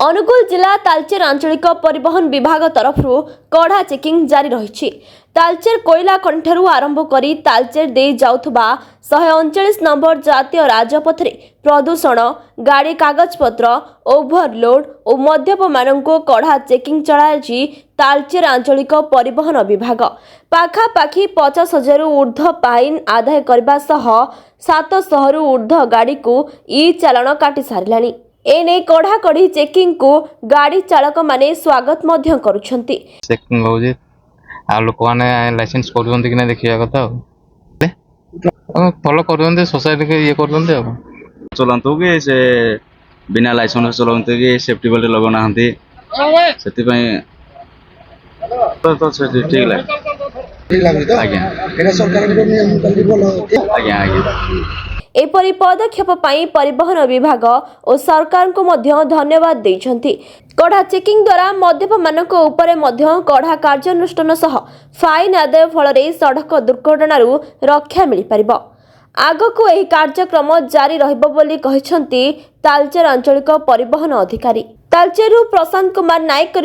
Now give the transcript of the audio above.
ଅନୁଗୁଳ ଜିଲ୍ଲା ତାଲଚେର ଆଞ୍ଚଳିକ ପରିବହନ ବିଭାଗ ତରଫରୁ କଡ଼ା ଚେକିଂ ଜାରି ରହିଛି। ତାଲଚେର କୋଇଲା ଖଣିଠାରୁ ଆରମ୍ଭ କରି ତାଲଚେର ଦେଇ ଯାଉଥିବା 139 ନମ୍ବର ଜାତୀୟ ରାଜପଥରେ ପ୍ରଦୂଷଣ, ଗାଡ଼ି କାଗଜପତ୍ର, ଓଭରଲୋଡ୍ ଓ ମଦ୍ୟପମାନଙ୍କୁ କଡ଼ା ଚେକିଂ ଚଳାଇଛି ତାଲଚେର ଆଞ୍ଚଳିକ ପରିବହନ ବିଭାଗ। ପାଖାପାଖି 50,000ରୁ ଉର୍ଦ୍ଧ୍ୱ ଫାଇନ୍ ଆଦାୟ କରିବା ସହ 700ରୁ ଉର୍ଦ୍ଧ୍ୱ ଗାଡ଼ିକୁ ଇ ଚାଲାଣ କାଟି ସାରିଲାଣି। ଏନେଇ କଡ଼ାକଡ଼ି ଚେକିଂକୁ ଗାଡ଼ି ଚାଳକମାନେ ସ୍ୱାଗତ ମଧ୍ୟ କରୁଛନ୍ତି। ଚେକିଂ ହେଉଛି ଆଉ ଲୋକମାନେ ଲାଇସେନ୍ସ କରୁଛନ୍ତି କି ନା ଦେଖିବା କଥା। ଆଉ ଭଲ କରୁଛନ୍ତି, ସୋସାଇଟିକି ଇଏ କରୁଛନ୍ତି ଆଉ। ଚଲାନ୍ତୁ କି ସେ ବିନା ଲାଇସେନ୍ସ ଚଲାନ୍ତୁ କି ସେଫ୍ଟି ବେଲ୍ଟ ଲଗାଉନାହାନ୍ତି, ସେଥିପାଇଁ ତ ସେ ଠିକ ଲାଗେ। ଠିକ ଲାଗୁଛି ତ? ଆଜ୍ଞା। ଏଇଟା ସରକାରଙ୍କ ନିୟମ କାଲି ଭଲ। ଆଜ୍ଞା। ଏପରି ପଦକ୍ଷେପ ପାଇଁ ପରିବହନ ବିଭାଗ ଓ ସରକାରଙ୍କୁ ମଧ୍ୟ ଧନ୍ୟବାଦ ଦେଇଛନ୍ତି। କଡ଼ା ଚେକିଂ ଦ୍ୱାରା ମଦ୍ୟପମାନଙ୍କ ଉପରେ ମଧ୍ୟ କଡ଼ା କାର୍ଯ୍ୟାନୁଷ୍ଠାନ ସହ ଫାଇନ୍ ଆଦାୟ ଫଳରେ ସଡ଼କ ଦୁର୍ଘଟଣାରୁ ରକ୍ଷା ମିଳିପାରିବ। ଆଗକୁ ଏହି କାର୍ଯ୍ୟକ୍ରମ ଜାରି ରହିବ ବୋଲି କହିଛନ୍ତି ତାଲଚେର ଆଞ୍ଚଳିକ ପରିବହନ ଅଧିକାରୀ। ତାଲଚେରରୁ ପ୍ରଶାନ୍ତ କୁମାର ନାୟକ।